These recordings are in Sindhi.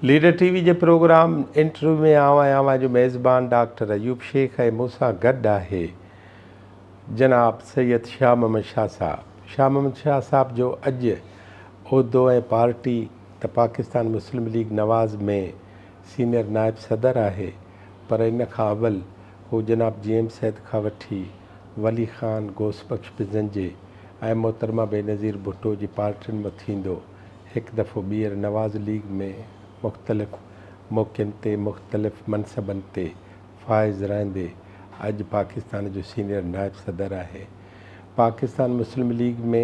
ليڊر ٽي وي جي پروگرام انٽرويو ۾ آئون آهيان اوهان جو ميزبان ڊاڪٽر ايوب شيخ ۽ مون سان گڏ آهي جناب سيد شاهه محمد شاهه صاحب. شاهه محمد شاهه صاحب جو اڄ عهدو ۽ پارٽي ته پاڪستان مسلم ليگ نواز ۾ سينئر نائب صدر آهي پر ان کان اول هو جناب جي ايم سيد کان وٺي ولي خان، غوث بخش بزنجي ۽ محترمه بينظير ڀٽو جي پارٽين مان ٿيندو هڪ دفعو ٻيهر نواز ليگ ۾ مختلف موقعن تي مختلف منصبن تي فائز رهندي اڄ پاڪستان جو سينيئر نائب صدر آهي. پاڪستان مسلم ليگ ۾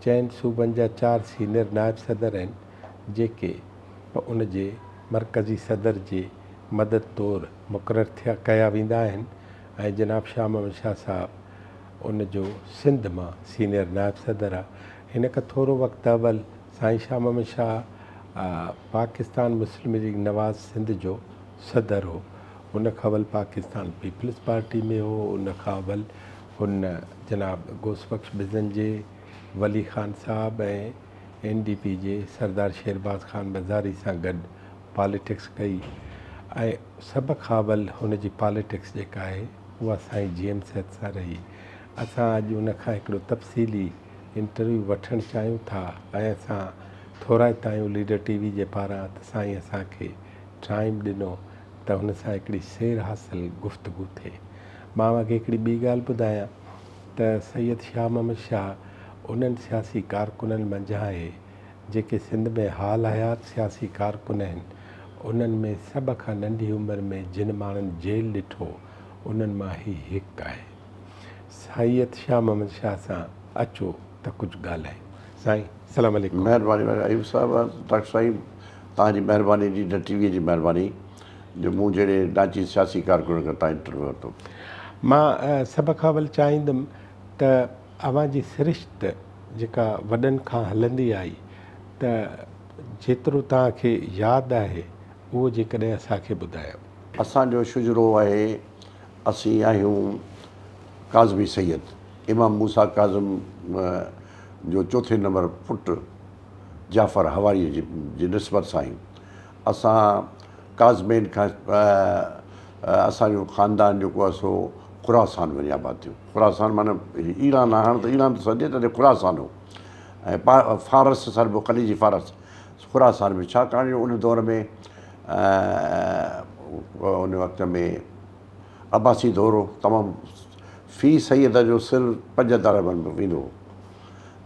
چئن صوبن جا چار سينيئر نائب صدر آهن جيڪي پ ان جي مرڪزي صدر جي مدد طور مقرر ٿيا ڪيا ويندا آهن ۽ جناب شاهه محمد شاهه صاحب ان جو سنڌ مان سينيئر نائب صدر آ. هن کان ٿورو وقت اول سائين شاهه محمد شاهه پاڪستان مسلم ليگ نواز سنڌ جو صدر هو. ان کان اول پاڪستان پيپلز پارٽي ۾ هو. ان کان اول هن جناب غوث بخش بزنجي، ولي خان صاحب ۽ اين ڊي پي جي سردار شيرباز خان مزاري سان گڏ پاليٽڪس ڪئي ۽ سڀ کان اول هن جي پاليٽڪس جيڪا آهي اها سائين جي ايم سيد سان رهي. اسان اڄ ان کان هڪڙو تفصيلي انٽرويو وٺڻ چاهيون ٿا ۽ اسان ٿورائتا آهيون ليڊر ٽي وي جي پاران ته سائين اسان کي ٽائيم ڏنو ته هن سان هڪڙي سير حاصل گفتگو ٿئي. مان اوهان کي هڪڙي ٻي ڳالهه ٻڌايان ته سيد شاهه محمد شاهه انهن سياسي ڪارڪنن منجهان آهي جيڪي سنڌ ۾ حال حيات سياسي ڪارڪن آهن انهن ۾ سڀ کان ننڍي عمر ۾ جن ماڻهن جيل ڏٺو انهن مان هي هڪ آهي. سيد شاهه محمد شاهه سان اچو ته ڪجهه ڳالهايون. سائين سلام عليڪم. مهرباني ايوب صاحب ڊاڪٽر سائين توهان جي مهرباني جي ٽي وي جي مهرباني جو مون جهڙي ناچيز سياسي ڪارڪن کان توهان انٽرويو ورتو. مان سڀ کان اول چاهيندم ته اوهان جي سرشت جيڪا وڏن کان هلندي آئي ته جيترو توهان کي ياد آهي اهو جيڪڏهن اسان کي ٻڌايو. اسان جو شجرو آهي اسين آهيون ڪاظمي سيد امام موسيٰ ڪاظم جو چوٿين نمبر پٽ جعفر حواريء جي نسبت سان آهيون. اسان ڪاظمين کان اسان جو خاندان جيڪو آهي سو خراسان وڃي آباد ٿيو. خراسان معنيٰ ايران آهي هاڻ ته ايران ٿو سڏجي تڏهن خراسان هو ۽ فارس سڏبو خليج فارس خراسان ۾ ڇاڪاڻ جو ان دور ۾ ان وقت ۾ عباسي دور هو تمام في سيد جو سر پنج درهمن ۾ ويندو هو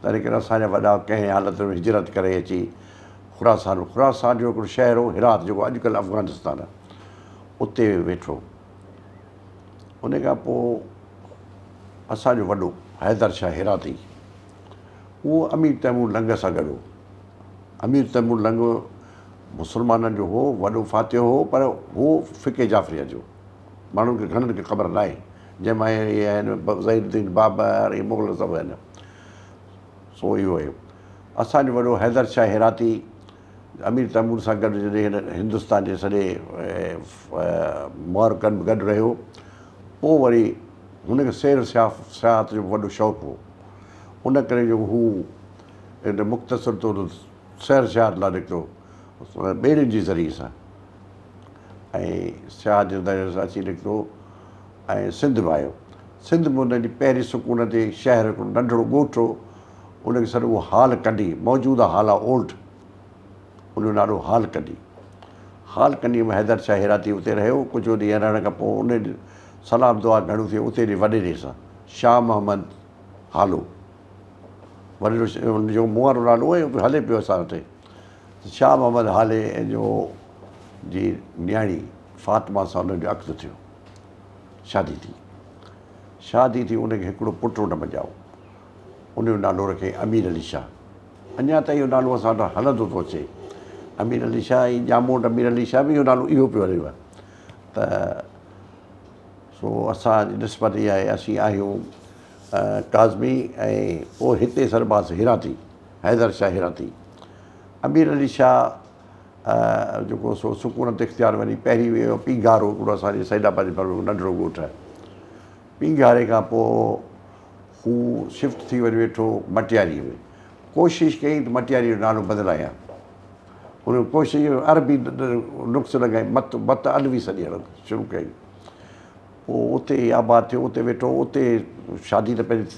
تنهن ڪري اسان جا وڏا ڪنهن حالت ۾ هجرت ڪري اچي خراسان خراسان جو هڪڙو شهر هو هرات جيڪو اڄڪلهه افغانستان آهي اتي ويٺو ان کان پوء اسان جو وڏو حيدر شاهه هراتي اهو امير تيمور لنگ سان گڏ هو. امير تيمور لنگ مسلمانن جو هو، وڏو فاتح هو، پر هو فقه جعفريه جو. ماڻهن کي گهڻن کي خبر ناهي، جنهن مان اهي آهن ظهير الدين بابر اهي مغل سڀ آهن. سو اهو هيو. اسان جو وڏو حيدر شاهه هراتي امير تيمور سان گڏ جڏهن هن هندستان جي سڄي معرڪن ۾ گڏ رهيو، پوء وري هن کي سير سياحت جو به وڏو شوق هو. ان ڪري جو هو ان مختصر طور سير سياحت لاء نڪتو ٻيڙين جي ذريعي سان ۽ سياحت جي ذريعي سان اچي نڪتو ۽ سنڌ به آيو. سنڌ ۾ هن جي پهرين سڪونتي شهر هڪڙو ننڍڙو ڳوٺ هو، ان کي سڏبو هال ڪنڊي، موجوده هالا اولڊ، ان جو نالو هال ڪنڊي. هال ڪنڊيء ۾ حيدر شاهه هراتي اتي رهيو. ڪجهه ڏينهن رهڻ کان پوء ان سلام دعا گهڻو ٿي اتي جي وڏيري سان شاهه محمد هالو وڏيرو ان جو مون وارو نالو اهو هلي پيو اسان وٽ شاهه محمد هالي جو جي نياڻي فاطمه سان ان جو عقد ٿيو شادي ٿي شادي ٿي ان کي هڪڙو پٽ ان مان ڄائو ان جو نالو رکيائين امير علي شاهه اڃا تائين اهو نالو اسان وٽ هلندو ٿو اچي امير علي شاهه ۽ ڄاموٽ امير علي شاهه به اهو نالو اهو پيو هليو آهي ته سو اسان جي نسبت اها آهي اسين آهيون ڪاظمي ۽ پوء هتي سرباز هراتي حيدر شاهه هراتي امير علي شاهه جيڪو سو سڪونت اختيار وڃي پهرين ويو پينگهارو هڪڙو اسان جي سيد آباد جي ڀر ۾ ننڍڙو ڳوٺ آهي پينگهاري کان پوء هو شفٽ ٿي وري ويٺو مٽياريء ۾. ڪوشش ڪيائين ته مٽياريء جو نالو بدلايان. هن ڪوشش عربي نقص لڳائي مت مت علوي سڏيڻ شروع ڪيائين. پوء اتي ئي آباد ٿيو، اتي ويٺو، اتي شادي ته پنهنجي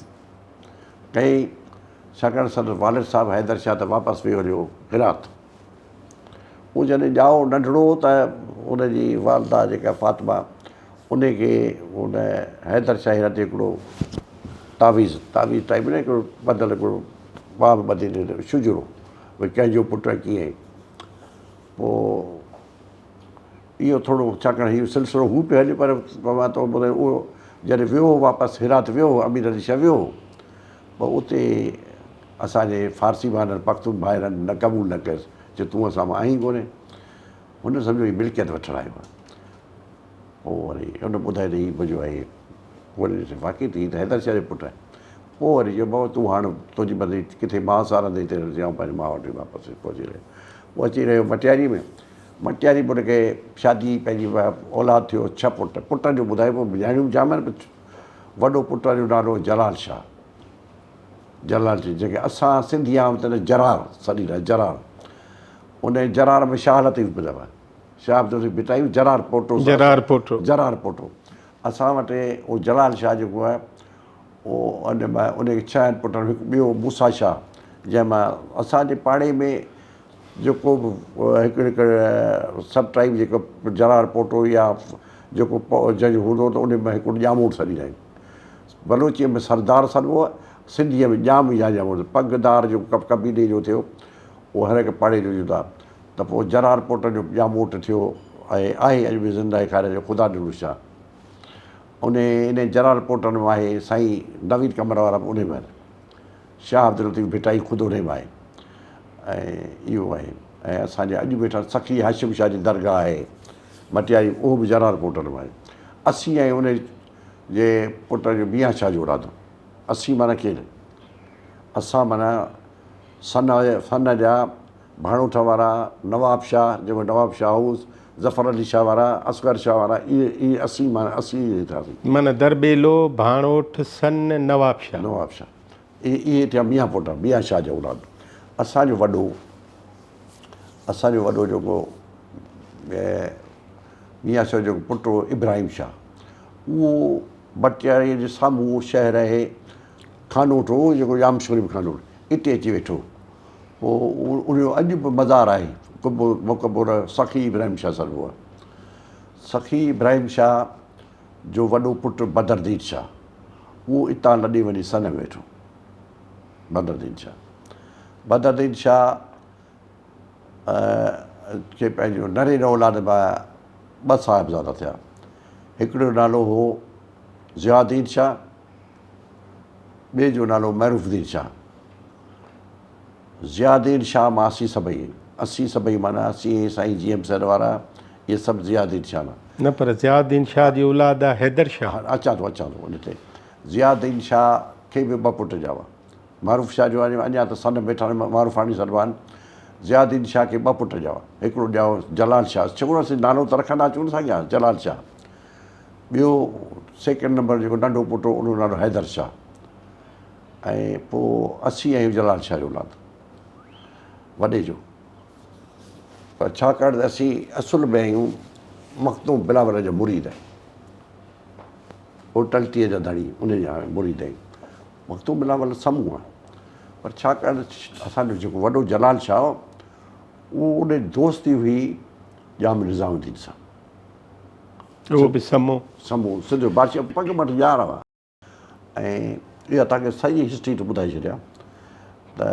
ڪيائين، ڇاڪاڻ سندس والد صاحب حيدر شاهه ته واپس ويو هليو هرات. هو جڏهن ڄائو ننڍڙو هو ته ان جي والده جيڪا فاطمه ان کي ان حيدر شاهه هرات هڪڙو تعويذ تعويذ ٽائيپ نه هڪڙو ٻڌل هڪڙو باب ٻڌي ڏنو شجرو ڀئي ڪنهن جو پٽ ۽ ڪيئن پوء اهو ٿورو ڇاڪاڻ هي سلسلو هو پيو هلي پر مان تو ٻڌايو اهو جڏهن ويو هو واپس هرات ويو هو امير علي شاهه ويو هو پر اتي اسان جي فارسي ڀائرن پختون ڀائرن نه قبول نه ڪيس چي تون اسان مان آهين ڪونهي هن سمجهيو هي ملڪيت وٺڻ آيو آهي پوء وري هن ٻڌايو ته هي منهنجو آهي پوء وري ڏسي واقعي ته هي ته حيدر شاهه جو پٽ آهي پوء وري چيو بابا تون هاڻ تنهنجي مرضي ڪٿي ماء سان رهندين هتي رهندين آئون پنهنجي ماء وٽ واپس پهچي رهيو پوء اچي رهيو مٽياري ۾ مٽياري پٽ کي شادي پنهنجي اولاد ٿيو ڇهه پٽ پٽن جو ٻڌايو پوء نياڻيون به جام آهن وڏو پٽ جو نالو جلال شاهه جلال شاهه جنهن کي اسان سنڌي عام طرح جرار سڏيندا جرار ان جرار ۾ شاهه لطيف به اٿو شاهه عبداللطيف ڀٽائي جرار پوٽو جرار پوٽو جرار پوٽو اسان وٽ اهو جلال شاهه جيڪو آهي اهو ان مان ان کي ڇهن پٽن هڪ ٻيو موسيٰ شاهه جنهن مان اسان جي پاڙي ۾ جيڪو به هڪ هڪ سب ٽرائيب جيڪو جرار پوٽو يا جيڪو جنهن جو هوندو ته ان ۾ هڪڙو ڄاموٽ سڏيندا آهيون. بلوچيء ۾ سردار سڏبو آهي، سنڌيء ۾ ڄام يا ڄاموٽ. پڳدار جيڪو قبيلي جو ٿيو اهو هر هڪ پاڙي جو جدا. ته پوء جرار پوٽن جو ڄاموٽ ٿيو ۽ آهي اڄ به زنده آهي خير جو خدا ڏنو شاهه. انهي انهي جرار پوٽن مان آهي سائين نويد قمر وارا به انهي مان آهن. شاهه عبداللطيف ڀٽائي خود انهي مان آهي ۽ اهو آهي ۽ اسان جي اڄ به ويٺل سخي هاشم شاهه جي درگاهه آهي مٽياري اهو به جرار پوٽن مان آهي. اسين ۽ انهي جي پٽ جو ميان شاهه جو اولاد اسين معنيٰ ڪير؟ اسان معنيٰ سن سن جا ڀاڻوٺ وارا نواب شاهه جيڪو نواب شاهه هو ظفر علي شاهه وارا اصغر شاهه وارا اهي اهي اسين معنيٰ اسين اهي ٿياسين. معنيٰ درٻيلو، ڀاڻوٺ، سن، نواب شاهه. نواب شاهه اهي اهي ٿيا ميان پوٽا ميان شاهه جا اولاد. اسان جو وڏو اسان جو وڏو جيڪو ميان شاهه جو پٽ هو ابراهيم شاهه اهو مٽياري جي سامهون شهر آهي خانوٺ هو جيڪو ڄامشوري ۾ خانوٺ اتي اچي ويٺو پوء ان جو اڄ به مزار آهي قبو مقبرو سخي ابراهيم شاهه سڏبو آهي سخي ابراهيم شاهه جو وڏو پٽ بدردين شاهه اهو اتان لڏي وڃي سن ۾ ويٺو بدردين شاهه بدردين شاهه کي پنهنجو نرين اولاد مان ٻه صاحبزادا ٿيا هڪڙو جو نالو هو ضياء الدين شاهه ٻئي جو نالو معروف الدين شاهه. ضياء الدين شاهه مان اسين سڀئي آهيون. اسين سڀئي معنيٰ اسين سائين جي ايم سيد وارا اهي سڀ ضياء الدين شاهه مان. نه پر ضياء الدين شاهه جي اولاد آهي حيدر شاهه. ها اچان ٿو اچان ٿو ان تي. ضياء الدين شاهه کي به ٻه پٽ ڄاوا. معروف شاهه جو اڃا ته سن ويٺا آهن معروفاڻي سڏبا آهن. ضياء الدين شاهه کي ٻه پٽ ڄاوا. هڪڙو ڄائو جلال شاهه ڇو اسين نالو ته رکندا اچون نه ساڳيا جلال شاهه. ٻيو سيڪنڊ نمبر جيڪو ننڍو پٽ هو ان جو نالو حيدر شاهه ۽ پوء اسين آهيون جلال شاهه جو اولاد وڏي جو پر ڇاڪاڻ ته اسين اصل ۾ آهيون مخدوم بلاول جا مريد هو ٽلٽيء جا ڌڻي ان جا مريد آهيون مخدوم بلاول سمون آهي پر ڇاڪاڻ ته اسانجو جيڪو وڏو جلال شاهه اهو ان جي دوستي هئي ڄام نظام الدين سان اهو به سمو. سمو سنڌ جو بادشاهه پڳ مٺ يار هئا ۽ اها توهان کي سڄي هسٽري ٿو ٻڌائي ڇڏيان ته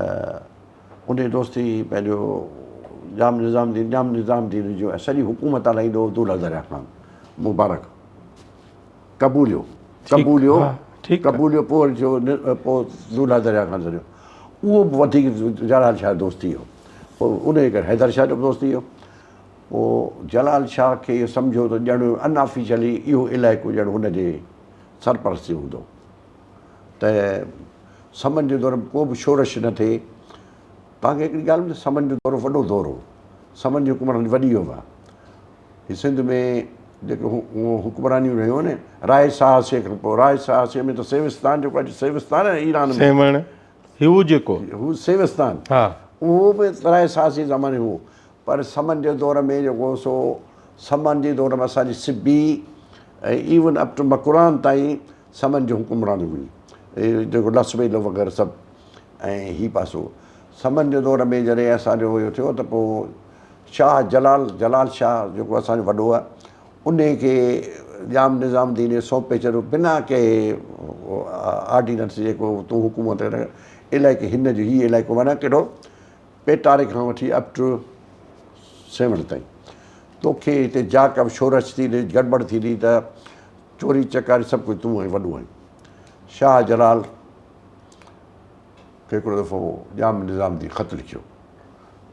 ان دوستي پنهنجو ڄام نظام الدين ڄام نظام الدين جو سڄي حڪومت هلائيندو هو دولهه دريا خان مبارڪ قبوليو قبوليو قبوليو پوء وري ٿيو پوء دولهه دريا خان سڏيو اهو به وڌيڪ جلال شاهه دوستي هو پوء ان جي ڪري حيدر شاهه جو به دوستي هو پوء جلال شاهه کي اهو سمجهيو ته ڄڻ ان آفيشلي اهو علائقو ڄڻ هن جي سرپرستي هوندو ته سمن جي دور ۾ ڪو به شورش نه ٿئي. توهان کي هڪڙي ڳالهه ٻڌايان سمن جو دور وڏو دور هو. سمن جي حڪمراني وڏي هئا. هي سنڌ ۾ جيڪي حڪمرانيون رهيون آهن راء سهاسي کان پوء راء سهاسي ۾ ته سيوستان جيڪو اڄ سيوستان آهي ايران ۾. سيوهڻ هو جيڪو. هو سيوستان. اهو به راء سهاسي زماني هو. پر سمن جي دور ۾ جيڪو سو سمن جي دور ۾ اسان جي سبي ۽ ايون اپ ٽو مڪران تائين سمن جي حڪمراني هئي جيڪو لس ٻيلو وغيره سڀ ۽ هي پاسو سمن جي دور ۾ جڏهن اسان جو اهو ٿيو ته پوء شاهه جلال جلال شاهه جيڪو اسان جو وڏو آهي انهي کي ڄام نظام الدين سونپي ڇڏيو بنا ڪنهن آرڊيننس جي جيڪو تون حڪومت علائقي هن جو هي علائقو معنيٰ ڪهڙو پيٽاري کان وٺي اپ ٽو سيوهڻ تائين توکي هتي جا ڪا به شورش ٿيندي گڙٻڙ ٿيندي ته چوري چڪاري سڀ ڪجهه تون آهين وڏو آهين شاهه جلال کي هڪڙو دفعو ڄام نظام الدين خط لکيو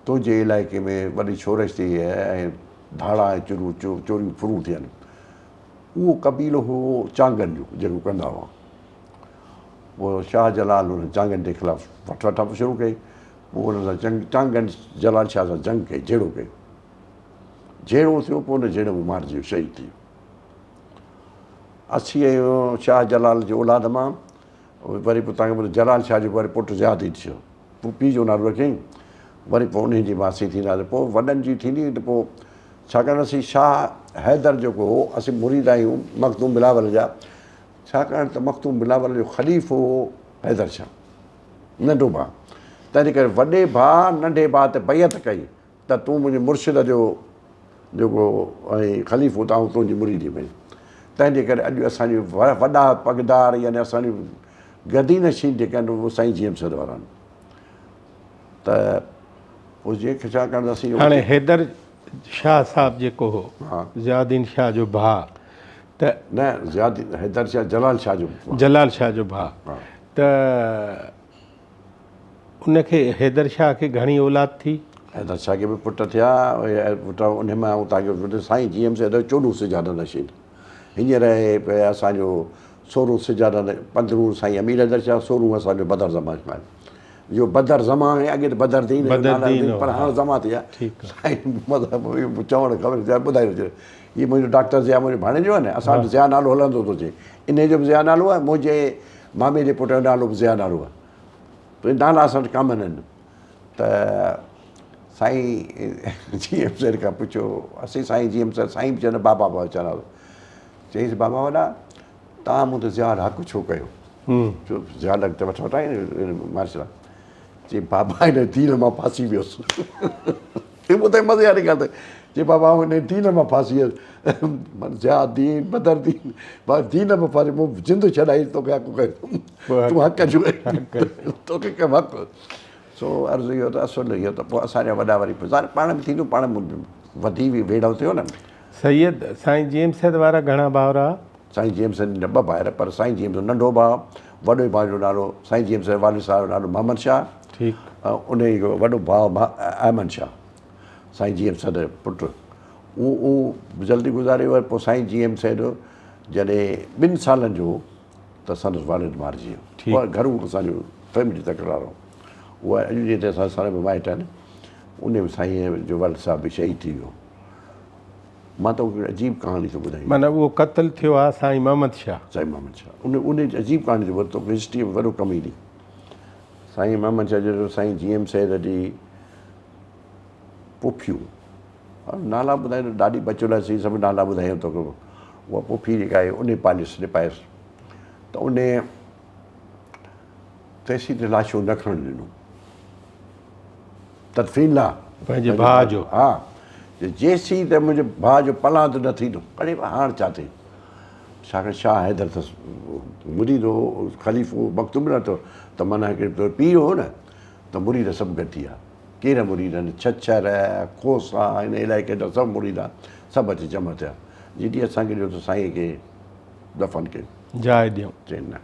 تنهنجي علائقي ۾ وڏي شورش ٿي آهي ۽ ڌاڙا ۽ چرون چوريون ڦرون ٿيون آهن اهو قبيلو هو چانگن جو جيڪو ڪندا هئا پوء شاهه جلال انهن چانگن جي خلاف وٺ وٺان شروع ڪئي. پوء انهن سان جنگ چانگن جلال شاهه سان جنگ ڪئي، جهيڙو ڪيو. جهيڙو ٿيو پوء ان جهيڙي ۾ مارجي ويو، شهيد ٿي ويو. اسي ۽ شاهه جلال جي اولاد مان وري پوء تان کي جلال شاهه جو وري پٽ ضياء الدين ٿيو. پوء پيء جو نالو رکيائين. وري پوء انهي جي ماسي ٿينداسين. پوء وڏن جي ٿيندي ته پوء ڇاڪاڻ اسين شاهه حيدر جيڪو هو اسين مريد آهيون مخدوم بلاول جا. ڇاڪاڻ ته مخدوم بلاول جو خليفو هو حيدر شاهه، ننڍو ڀاء، تنهنجي ڪري وڏي ڀاء ننڍي ڀاء تي بيعت ڪئي ته تون منهنجي مرشد جو جيڪو ۽ خليفو ته آئون تنهنجي مريدي ۾، تنهنجي ڪري اڄ اسان جي وڏا پڳدار يعني اسان جي گدي نشين جيڪي آهن اهي سائين جي ايم سيد وارا آهن ته پوء جي ڇاڪاڻ ته اسين هاڻي حيدر شاهه صاحب جيڪو هو ضياء الدين شاهه جو ڀاء ته. نه ضياء الدين حيدر شاهه جلال شاهه جو ڀاء. جلال شاهه جو ڀاء ته ان کي حيدر شاهه کي گهڻي اولاد ٿي؟ حيدر شاهه کي به پٽ ٿيا، پٽ انهي مان آئون توهان کي ٻڌايان سائين جي ايم سيد چوڏهون سجاده نشين هينئر آهي اسان جو سورهون سجاده پندرهون سائين امير حيدر شاهه سورهون اسان جو بدر زمان شاهه اهو بدر زمان آهي اڳي ته بدر دين بدر دين پر هاڻ زمان ٿي ويا سائين مطلب چوڻ خبر ٻڌائي ٿو هي منهنجو ڊاڪٽر ضياء منهنجو ڀاڻيجو آهي نه اسان وٽ ضياء نالو هلندو ٿو اچي انهي جو به ضياء نالو آهي منهنجي مامي جي پٽ جو نالو به ضياء نالو آهي ته نالا اسان وٽ ڪامن آهن ته سائين جي ايم سيد کان پڇيو اسين سائين جي ايم سيد سائين به چوندا بابا بابا چوندا چيس بابا وڏا تان مون تي ضياء حق ڇو ڪيو ڇو ضياء الحق ته وٺ وٺائين مارشل چي بابا هن دين مان ڦاسي ويس هي ٻڌائي مزي واري ڳالهه چي بابا آئون هن دين مان ڦاسي ويس ضياء دين بدر دين بابا دين مان ڦاسي مون جند ڇڏائي توکي حق ڪيو تون حق جو توکي ڪيم حق سو عرض اهو ته اصل اهو ته پوء اسان جا وڏا وري ظاهر پاڻ به ٿيندو پاڻ وڌي ويڙهو ٿيو نه. سيد سائين جي ايم سيد وارا گهڻا ڀائر ها؟ سائين جي ايم سيد جا ٻه ڀائر پر سائين جي ايم جو ننڍو ڀاء وڏي ڀاء جو نالو سائين جي ايم سيد والد صاحب جو نالو محمد شاهه ٺيڪ ۽ انهي جو وڏو ڀاء احمد شاهه سائين جي ايم سيد جو پٽ اهو اهو جلدي گذاري ويو پوء سائين جي ايم سيد جڏهن ٻن سالن جو هو ته سندس والد مارجي ويو ٺيڪ اها گهرو اسان جو فيملي تڪرار هو اها اڄ جي اسان سارا به مائٽ آهن انهي ۾ سائين جو والد صاحب به شهيد ٿي ويو مان توکي هڪڙي عجيب ڪهاڻي ٿو ٻڌايان. معنيٰ اهو قتل ٿيو آهي سائين محمد شاهه. سائين محمد شاهه ان ان جي عجيب ڪهاڻي ٿو ٻڌايان توکي هسٽري ۾ وڏو ڪم ايندي. سائين محمد شاهه جو سائين جي ايم سيد جي پڦيون نالا ٻڌايان ته ڏاڏي بچو لاء سي سڀ نالا ٻڌايان توکي اها پڦي جيڪا آهي ان پاليس نپايس ته ان تيسين ته لاشو نه کڻڻ ڏنو. تدفين لا پنهنجي ڀاء جو. ها جيسين ته منهنجي ڀاء جو پلاند نه ٿيندو. اڙي هاڻ ڇا ٿئي؟ ڇاڪاڻ شاهه حيدر ته مريد هو، خليفو هو، مخدوم نه ٿيو ته معنيٰ هڪڙي پير هو نه ته مريد سڀ گڏ ٿي ويا. ڪير مريد آهن؟ ڇڇر، کوسا، هن علائقي جا سڀ مريد آهن، سڀ اچي جمع ٿيا. جي ڏينهن اسان کي ڏيو ته سائينء کي دفن ڪيون. جاء ڏيون. چئين نه.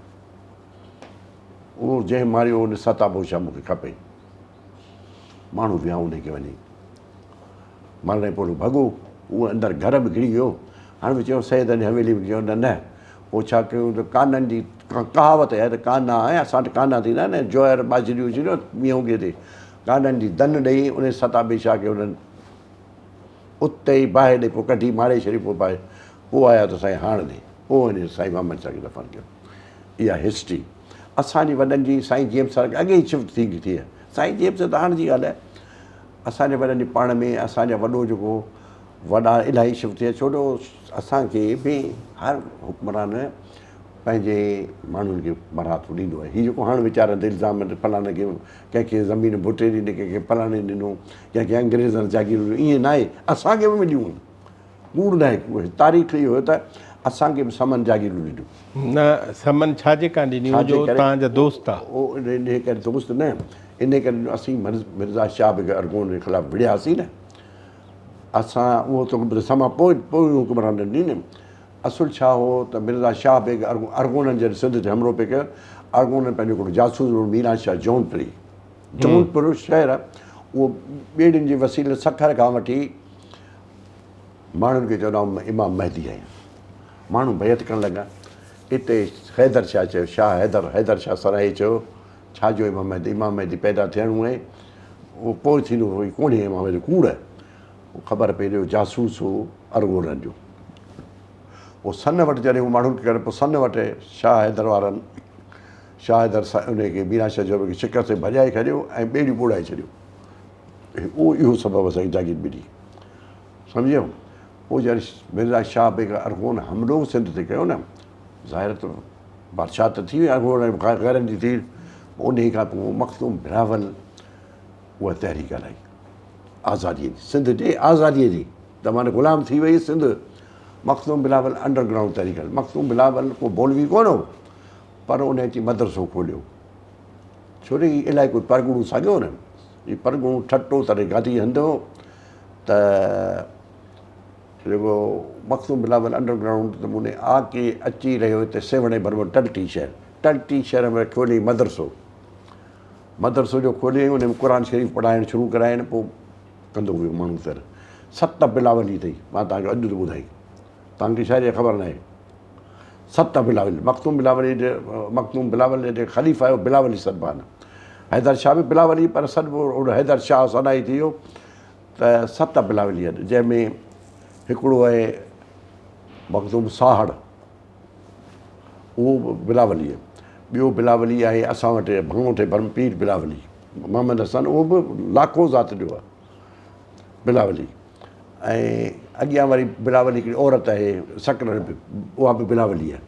اهو جنهن ماريو ان ستابوشا مون کي کپي. ماڻهو ويا ان کي وڃي مارڻ پوء ڀڳو. اهو اندر گهر ۾ گهڙي ويو. هاڻي به چيو سيدن جي حويلي ۾ چيو نه نه پوء ڇا ڪيو ته ڪانن جي ڪهاوت آهي ته ڪانا آهي اسان وٽ ڪانا ٿيندا آهن جوئر ٻاجهريون وجهريون مينهن اگي تي ڪانن جي دن ڏئي ان ستابي شاهه کي انهن اتي ئي باهه ڏئي پوء ڪڍي ماري ڇڏي پوء باهه پوء آيا ته سائين هاڻ ڏي پوء ان سائين محمد شاهه کي دفن ڪيو. اها هسٽري اسان جي وڏن جي سائين جي ايم سر اڳي ئي شفٽ ٿي ٿي آهي. سائين جي ايم سر ته هاڻ جي ڳالهه آهي. اسان جي وڏن جي پاڻ ۾ اسان جا وڏو جيڪو وڏا الاهي شفٽ ٿيا ڇو جو اسان کي به هر حڪمران پنهنجي ماڻهن کي مراعتون ڏيندو آهي. هي جيڪو هاڻ ويچارن تي الزام آهن ته فلاڻي کي ڪنهن کي زمين ڀٽي ڏني ڪنهن کي فلاڻي ڏنو ڪنهن کي انگريزن جاگيرون ڏنيون ائين ناهي اسان کي به مليون آهن ڪوڙ ناهي تاريخ اهو آهي ته اسان کي به سمن جاگيرون ڏنيون. نه سمن ڇا جي ڪان ڏنيون جو تان جا دوست آ. او انهي ڪري دوست نه انهي ڪري جو اسين مرزا شاهه بيگ ارغون جي خلاف وڙهياسين نه اسان اهو ته سما پوء پوء حڪمرانن ڏني نه اصل ڇا هو ته مرزا شاهه بيگ ارغونن جڏهن سنڌ تي حملو پئي ڪيو، ارغونن پنهنجو هڪڙو جاسوس هو ميران شاهه جونپوري، جونپور شهر اهو ٻيڙين جي وسيلي سکر کان وٺي ماڻهن کي چوندو آئون امام مهدي آهيان. ماڻهو بيعت ڪرڻ لڳا. اتي حيدر شاهه چيو، شاهه حيدر، حيدر شاهه سرائي چيو، ڇا جو امام مهدي، امام مهدي پيدا ٿيڻو آهي، اهو پوء ٿيندو، هي ڪونهي امام مهدي، ڪوڙ آهي. پوء خبر پئي ته اهو جاسوس هو ارغونن جو. پوء سن وٽ جڏهن هو ماڻهن کي ڪري پوء سن وٽ شاهه حيدر وارن شاهه حيدر ان کي ميران شاهه جوهر کي شڪست ۾ ڀڄائي ڇڏيو ۽ ٻيڙيون ٻوڙائي ڇڏيو. اهو اهو سبب اسان کي جاگير ملي. سمجهيو؟ پوء جڏهن مرزا شاهه بيگ ارغون حملو سنڌ تي ڪيو نه ظاهر ته بادشاهه ته ٿي وئي ارغون ۽ غيرن جي ٿي انهي کان پوء مخدوم بلاول اها تحريڪ هلائي آزاديء جي، سنڌ جي آزاديء جي ته معنيٰ غلام ٿي وئي سنڌ. مخدوم بلاول انڊر گرائونڊ تحريڪ هلائي. مخدوم بلاول ڪو مولوي ڪونه هو پر ان اچي مدرسو کوليو. ڇو جو هي علائقو پرڳڻو ساڳيو نه، هي پرڳڻو ٺٽو تڏهن گادي هنڌ هو ته جيڪو مخدوم بلاول انڊر گرائونڊ نموني آ ڪي اچي رهيو هتي سيوهڻ جي ڀر ۾ ٽلٽي شهر، ٽلٽي شهر ۾ کولي مدرسو. مدرسو جو کوليائين ان ۾ قرآن شريف پڙهائڻ شروع ڪرايائين پوء ڪندو ويو ماڻهو تر ست بلاولي اٿئي مان توهان کي اڄ ٿو ٻڌائين توهان کي شايد اها خبر ناهي ست بلاولي مخدوم بلاولي جي مخدوم بلاول جي خليفا آهيو بلاولي سڏبا آهن حيدر شاهه به بلاولي پر سڏبو حيدر شاهه سڏائي ٿي ويو ته ست بلاولي آهن جنهن ۾ هڪڙو آهي مخدوم ساهڙ اهو به بلاولي آهي. ٻيو بلاولي آهي اسان وٽ ڀڱوٺي ڀرم پير بلاولي محمد حسن اهو به لاکو ذات جو آهي بلاولي ۽ اڳيان وري بلاولي هڪڙي عورت آهي سڪرنڊ به اها به بلاولي آهي.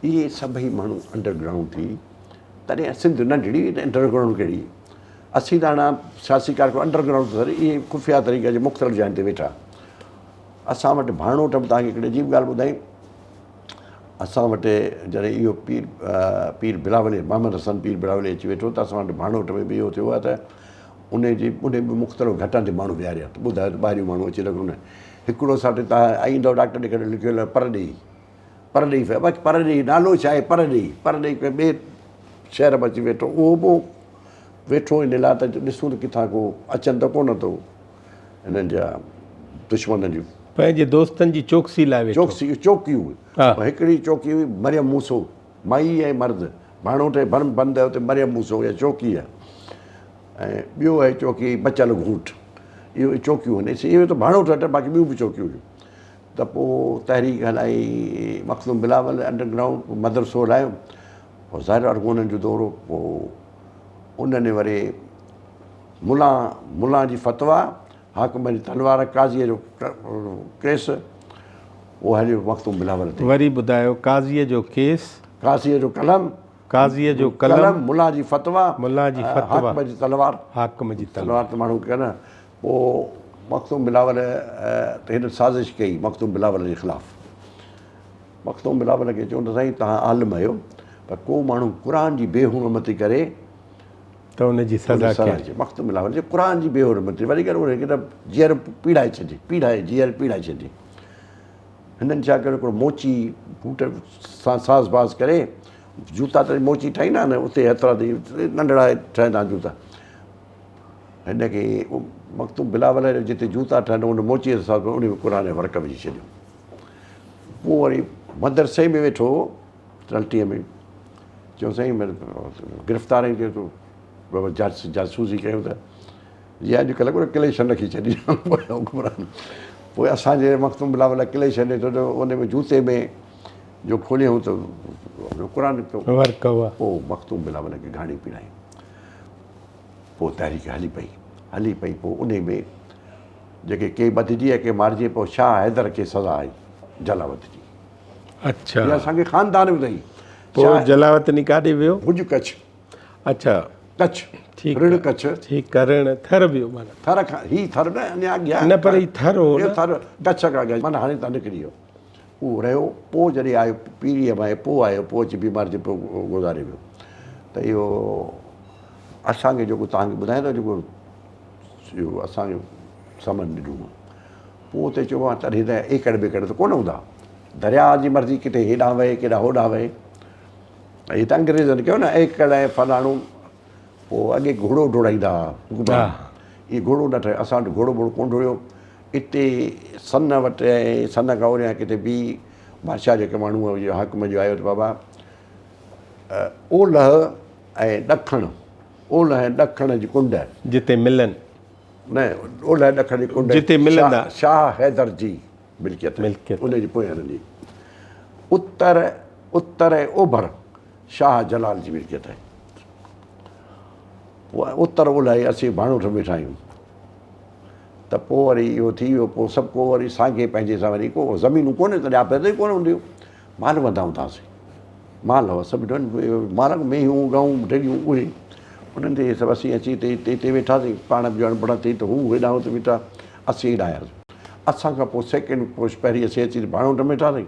اهي سڀئي ماڻهو انڊر گرائونڊ ٿي تڏهن سنڌ ننڍڙي هئي ته انڊر گرائونڊ ڪهڙي اسين ته هاڻ سياسي ڪارڪن انڊر گرائونڊ ته اهي خفيه طريقي جي مختلف جاين تي ويٺا اسان وٽ ڀاڻوٺ به توهان کي هڪڙي عجيب ڳالهه ٻڌائين اسان وٽ جڏهن اهو پير پير بلاولي محمد حسن پير بلاولي اچي ويٺو ته اسان وٽ ڀاڻوٺ ۾ به اهو ٿيو آهي ته ان جي ان به مختلف گهٽن تي ماڻهو ويهاريا ته ٻڌايو ته ٻاهريون ماڻهو اچي لڳو نه هڪڙو اسان وٽ تان ايندو ڊاڪٽر ڏي ڪري لکيل پرڏيهي پرڏيهي بس پرڏيهي نالو ڇا آهي پرڏيهي پرڏيهي ڪنهن ٻئي شهر ۾ اچي ويٺو اهو به ويٺو ان لاء ته ڏسون ته ڪٿان ڪو اچن ته ڪونه ٿو هنن جا دشمنن جي. پنهنجي دوستن جي چوڪسي لاء ويٺو. چوڪسي چوڪي هئي. هڪڙي چوڪي هئي مريم موسو، مائي ۽ مرد، ڀاڻوٺ ۽ ڀرم بند اتي مريم موسو اها چوڪي آهي ۽ ٻيو آهي چوڪي بچل گهوٽ. اهي چوڪيون هن اهي ته ڀاڻوٺ وٽ باقي ٻيون به چوڪيون هيون. ته پوء تحريڪ هلائي مخدوم بلاول انڊر گرائونڊ مدرسو هلايو. پوء ظاهر ارغونن جو دور هو پوء انهن وري ملان، ملان جي فتويٰ، حاڪم جي تلوار، قاضيء جو ڪيس، اهو هليو مخدوم بلاول تي. وري ٻڌايو، قاضيء جو ڪيس. قاضيء جو قلم. قاضيء جو قلم. ملان جي فتويٰ. ملان جي فتويٰ. حاڪم جي تلوار. حاڪم جي تلوار. تلوار ته ماڻهو ڪن. پوء مخدوم بلاول تي هن سازش ڪئي مخدوم بلاول جي خلاف. مخدوم بلاول کي چيو ته سائين توهان عالم آهيو پر ڪو ماڻهو قرآن جي بي حرمتي ڪري ته ان جي سزا ڪهڙي؟ مخدوم بلاول جي قرآن جي بي حرمتي وري ڪري ان کي ته جيئر پيڙائي ڇڏي، پيڙائي جيئر پيڙائي ڇڏي. هنن ڇا ڪيو هڪڙو موچي بوٽ سان ساز باز ڪري جوتا ته موچي ٺاهيندا آهن اتي هٿرادي ننڍڙا ٺهندا آهن جوتا. هن کي مخدوم بلاول جتي جوتا ٺهن ان موچي سان ساز ان ۾ قرآن جا ورق وجهي ڇڏيو. پوء وري مدرسي ۾ ويٺو ٽلٽيء ۾ چيو سائين گرفتار آهين چيو تو بابا جاسوسي ڪيون ٿا جيئن اڄ ڪلهه ڪونه ڪليشن رکي ڇڏي حڪمران پوء اسان جي مخدوم بلاول ڪليشن ڏٺو ته ان ۾ جوتي ۾ جو کوليائون ته قرآن نڪتو ورق هئا پوء مخدوم بلاول کي گهاڻي پيڙائي پوء تحريڪ هلي پئي. هلي پئي پوء انهي ۾ جيڪي ڪي ٻڌجي ۽ ڪي مارجي پوء شاهه حيدر کي سزا آئي جلاوطني. اڇا. اها اسان کي خاندان ۾ اٿئي. پوء جلاوطني ڪاڏي ويو؟ ڀڄ ڪڇ. اڇا. ڪڇ. ٺيڪ. رڻ ڪڇ. ٺيڪ آ رڻ ٿر ويو معنيٰ. ٿر کان هي ٿر نه اڃا اڳيان. نه پر هي ٿر هو نه. ٿر ڪڇ کان اڳيان معنيٰ هاڻي تان نڪري ويو. اهو رهيو پوء جڏهن آيو پيريء مان پوء آيو پوء اچي بيمار ٿي پوء گذاري ويو ته اهو اسان کي جيڪو توهان کي ٻڌايان ٿو جيڪو اهو اسان کي سمن ڏنو هو پوء اتي چيو آهي تڏهن ته ايڪڙ ٻيڪڙ ته ڪونه هوندا درياء جي مرضي ڪٿي هيڏانهن وهي ڪيڏانهن هوڏانهن وهي هي ته انگريزن ڪيو نه ايڪڙ ۽ فلاڻو پوء اڳي گهوڙو ڊوڙائيندا هئا حڪمران اهي گهوڙو نه ٺهيو اسان وٽ گهوڙو ٻوڙو ڪونه ڊوڙيو اتي سن وٽ ۽ سن کان اوريان ڪٿي ٻي بادشاهه جيڪي ماڻهو هئا حاڪم جو آيو ته بابا اولهه ۽ ڏکڻ اولهه ۽ ڏکڻ جي ڪنڊ جتي ملن نه اولهه ڏکڻ جي ڪنڊ جتي ملندا شاهه حيدر جي ملڪيت ملڪيت ان جي پويان جي اتر اتر ۽ اوڀر شاهه جلال جي ملڪيت آهي پوء اتر اولهه اسين ڀاڻوٺ ويٺا آهيون ته پوء وري اهو ٿي ويو پوء سڀ ڪو وري سانگي پنهنجي سان وري ڪو زمينون ڪونه تڏهن آباد ئي ڪونه هونديون مال وڌا هوندا هئاسين مال هئا سڀ مال مينهون ڳئون ڍڳيون اهي انهن تي سڀ اسين اچي هتي هتي ويٺاسين پاڻ به ڄڻ بڻ ٿي ته هو هيڏانهن هتي ويٺا اسين هيڏانهن آياسين اسان کان پوء سيڪنڊ پوء پهرين اسين اچي ڀاڻوٺ ۾ ويٺاسين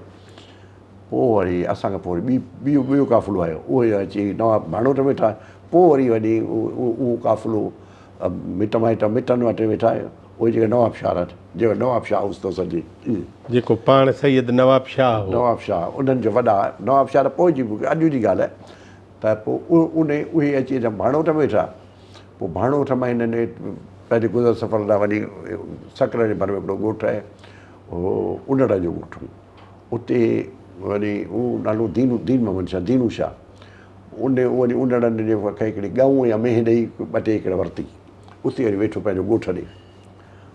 پوء وري اسان کان پوء وري ٻي ٻيو ٻيو قافلو آيو اهي اچي نواب ڀاڻوٺ ويٺا پوء وري وڃي اهو قافلو مٽ مائٽ مٽن وٽ ويٺا اهي جيڪي نواب شاهه رهن جيڪو نواب شاهه هوس ٿو سڏجي. جيڪو پاڻ سيد نواب شاهه هو. نواب شاهه انهن جو وڏا نواب شاهه ته پوء جي اڄ جي ڳالهه آهي ته پوء انهي اهي اچي هتي ڀاڻوٺ ۾ ويٺا پوء ڀاڻوٺ مان هنن پنهنجي گذر سفر لاء وڃي سڪرنڊ جي ڀر ۾ هڪڙو ڳوٺ آهي اهو انڙن جو ڳوٺ هو اتي وري هو نالو دين دين محمد شاهه دينو شاهه ان وري انڙن جي کي هڪڙي ڳئون يا مينهن ڏئي ٻه ٽي ايڪڙ ورتي اتي وري ويٺو پنهنجو ڳوٺ ڏي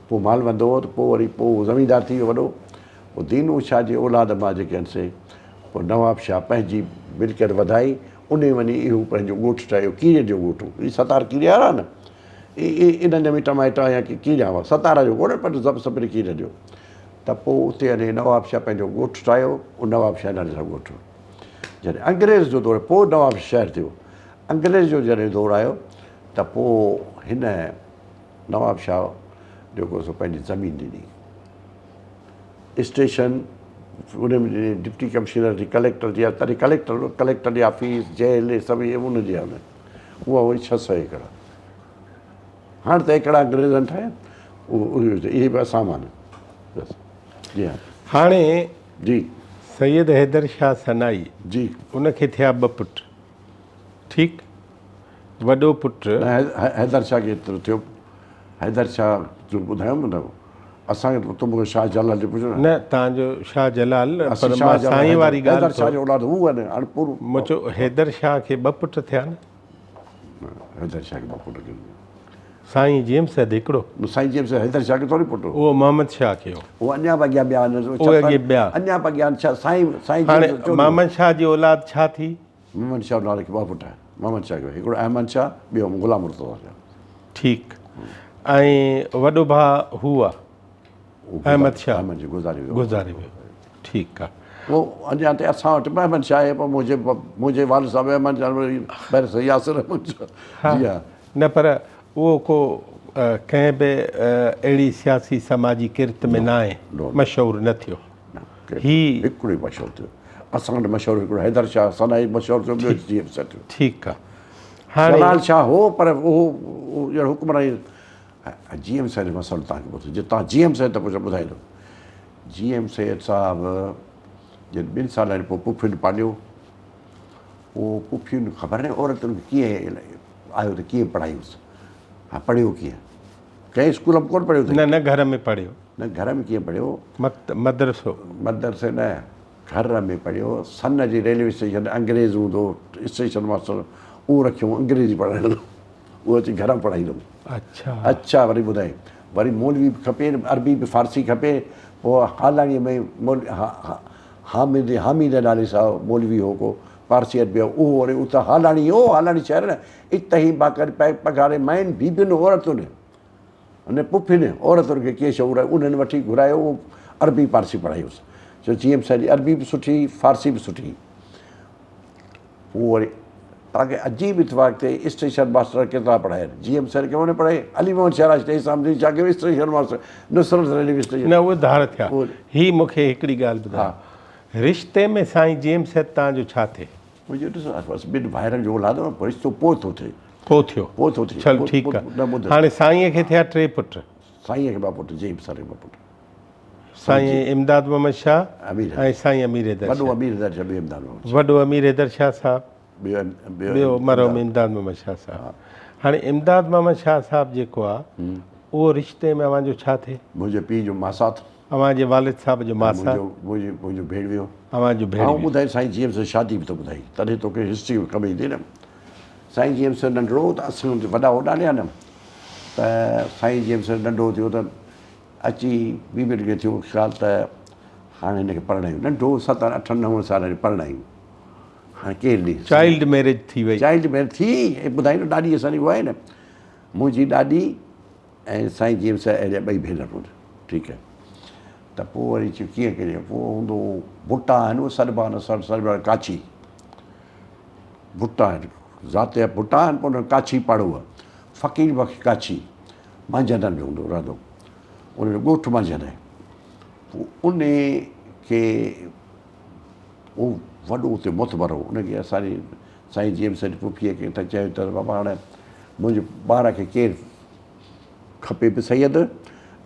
پوء مال وندو هو ته پوء وري پوء زميندار ٿي ويو وڏو پوء دينو شاهه جي اولاد مان جيڪي آهن سي پوء نواب شاهه پنهنجي ملڪيت وڌائي انهي وڃي اهو پنهنجو ڳوٺ ٺاهيو ڪيرين جو ڳوٺ هو هي ستار ڪيريا وارا نه اهي انهن جا مٽ مائٽ يا ڪي ڪيريا هئا ستار جو ڪونه پر سڀني ڪيرين جو ته پوء اتي هلي نواب شاهه پنهنجو ڳوٺ ٺاهيو، اهو نواب شاهه نالي سان ڳوٺ هو. جڏهن انگريز جو دور پوء نواب شهر ٿيو. انگريز جو جڏهن دور آيو ته پوء هن نواب شاهه جيڪو سو پنهنجي زمين ڏني. اسٽيشن ان ۾ ڊپٽي ڪمشنر ٿي ڪليڪٽر ٿي تڏهن ڪليڪٽر ڪليڪٽر جي آفيس جيل سڀ اهي ان جي هن اها هئي 600 ايڪڙ. هاڻ ته ايڪڙا انگريزن ٺاهيا اهي به اسان مان بس جي ها. هاڻي جي. سيد حيدر شاهه ثنائي جي. ان کي ٿيا ٻه پٽ ٺيڪ وڏو پٽ. نه حيدر شاهه کي ايترو ٿيو حيدر شاهه جو ٻڌايو نه اسان کي تو مونکي شاهه جلال جو پڇيو نه تان جو شاهه جلال نه پر مان سائين واري ڳالهه حيدر شاهه جو اولاد هو نه هاڻي پورو مون چيو حيدر شاهه کي ٻه پٽ ٿيا نه. حيدر شاهه کي ٻه پٽ ڪين. سائين جي ايم سيد هڪڙو. سائين جي ايم سيد حيدر شاهه کي ٿوري پٽ هو. اهو محمد شاهه کي هو. اهو اڃا به اڳيان ٻيا آهن. اهي اڳي ٻيا. اڃا به اڳيان ڇا سائين سائين جي ايم سيد هاڻي محمد شاهه جي اولاد ڇا ٿي؟ محمد شاهه نالي کي ٻه پٽ آهن. محمد شاهه کي هڪڙو احمد شاهه ٻيو غلام مرتضيٰ شاهه. ٺيڪ ۽ وڏو ڀاء هو آ. احمد شاهه احمد شاهه گذاري ويو. گذاري ويو ٺيڪ آ. اهو اڃا تائين اسان وٽ به احمد شاهه آهي پر منهنجي منهنجي والد صاحب احمد شاهه بئريسٽر ياسر احمد شاهه جي ها. نه پر اهو ڪو ڪنهن به اهڙي سياسي سماجي ڪرت ۾ ناهي مشهور نه ٿيو هي. هڪڙو ئي مشهور ٿيو اسان وٽ مشهور هڪڙو حيدر شاهه ثنائي مشهور ٿيو ٻيو جي ايم سيد ٿيو. ٺيڪ آ هاڻي. جلال شاهه هو پر اهو ڄڻ حڪمراني جي ايم سيد جو مسئلو توهان کي ٻڌو جي توهان جي ايم سيد ته پڇو ٻڌائيندو جي ايم سيد صاحب جن ٻن سالن پوء پڦين پاليو پوء پڦين خبر نه عورتن کي ڪيئن آيو ته ڪيئن پڙهايوس ها پڙهيو ڪيئن ڪنهن اسڪول ۾ ڪونه پڙهيو نه نه گهر ۾ پڙهيو نه گهر ۾ ڪيئن پڙهيو مدرسو مدرسي نه گهر ۾ پڙهيو سن جي ريلوي اسٽيشن انگريز هوندو اسٽيشن ماسٽر اهو رکيو انگريزي پڙهائڻ لاء اهو اچي گهر ۾ پڙهائيندو هو. اڇا. اڇا وري ٻڌائين. وري مولوي به کپي عربي به فارسي کپي. پوء هالاڻيء ۾ مولوي حامد حامي جي نالي سان مولوي هو ڪو پارسي عربي اهو وري اتان هالاڻي هو هالاڻي شهر نه اتي ئي باقاعده پگهاري ماين بيبين عورتن هن پڦين عورتن کي ڪيئن شعور آهي، انهن وٺي گهرايو اهو عربي پارسي پڙهايوس. چيو جي ايم سيد جي عربي به سٺي هئي، فارسي به سٺي هئي. پوء وري توهان کي عجيب اتفاق ٿئي اسٽيشن ماستر ڪيترا پڙهايا آهن، جي ايم سيد کي ان پڙهائي، علي محمد شهراج ٽي سامدي ڇا ڪيو station master, Nusrat relief station. نه اهي ڌار ٿيا. هي مون کي هڪڙي ڳالهه ٻڌايو، رشتي ۾ سائين جي ايم سيد توهان جو ڇا ٿئي؟ منهنجو ڏس بس ٻن ڀائرن جو اولاد هو رشتو پوء ٿو ٿئي. پوء ٿيو. پوء ٿو ٿئي. چل ٺيڪ آ. هاڻي سائينء کي ٿيا ٽي پٽ. سائينء کي ٻه پٽ، جي ايم سر کي ٻه پٽ. سائين امداد محمد شاهه ۽ سائين امير حيدر شاهه. وڏو امير حيدر شاهه ٻيو امداد محمد شاهه. وڏو امير حيدر شاهه صاحب ٻيو مرحوم امداد محمد شاهه صاحب. هاڻي امداد محمد شاهه صاحب جيڪو آ اهو رشتي ۾ اوهان جو ڇا ٿئي؟ منهنجي پيء جو ماسات. اوهان جي والد صاحب جو ماسات. منهنجو منهنجو ڀيڻويو. اوهان جو ڀيڻويو. آئون ٻڌائين سائين جي ايم سان شادي به ٿو ٻڌائين تڏهن توکي هسٽري به ڪم ايندي نه. سائين جي ايم سر ننڍڙو هو ته اسان وڏا هوڏا هليا نه ته سائين جي ايم سر ننڍو ٿيو ته اچي بيبين کي ٿيو خيال ته هاڻي هن کي پرڻايون. ننڍو هو ستن اٺن نون سالن جو پرڻايون. هاڻي ڪير ڏي. چائلڊ ميريج ٿي وئي. چائلڊ ميريج ٿي ٻڌائين نه ڏاڏي اسان جي اها آهي نه منهنجي ڏاڏي ۽ سائين جي ايم سيد اهڙيا ٻئي ڀينرون ٺيڪ آهي ته پوء وري چيو ڪيئن ڪجي پوء هوندو هو ڀٽا آهن اهي سڏبا نه سڏ سڏبا ڪاڇي ڀٽا آهن ذات جا ڀٽا آهن پوء انهن ڪاڇي پاڙو آهي فقير بخش ڪاڇي مانجهندن ۾ هوندو رهندو ان جو ڳوٺ مانجهند آهي پوء ان کي اهو وڏو اتي معتبر هو ان کي اسانجي سائين جي ايم سيد پڦيء کي ته چيو ته بابا هاڻي منهنجي ٻار کي ڪير کپي به سيد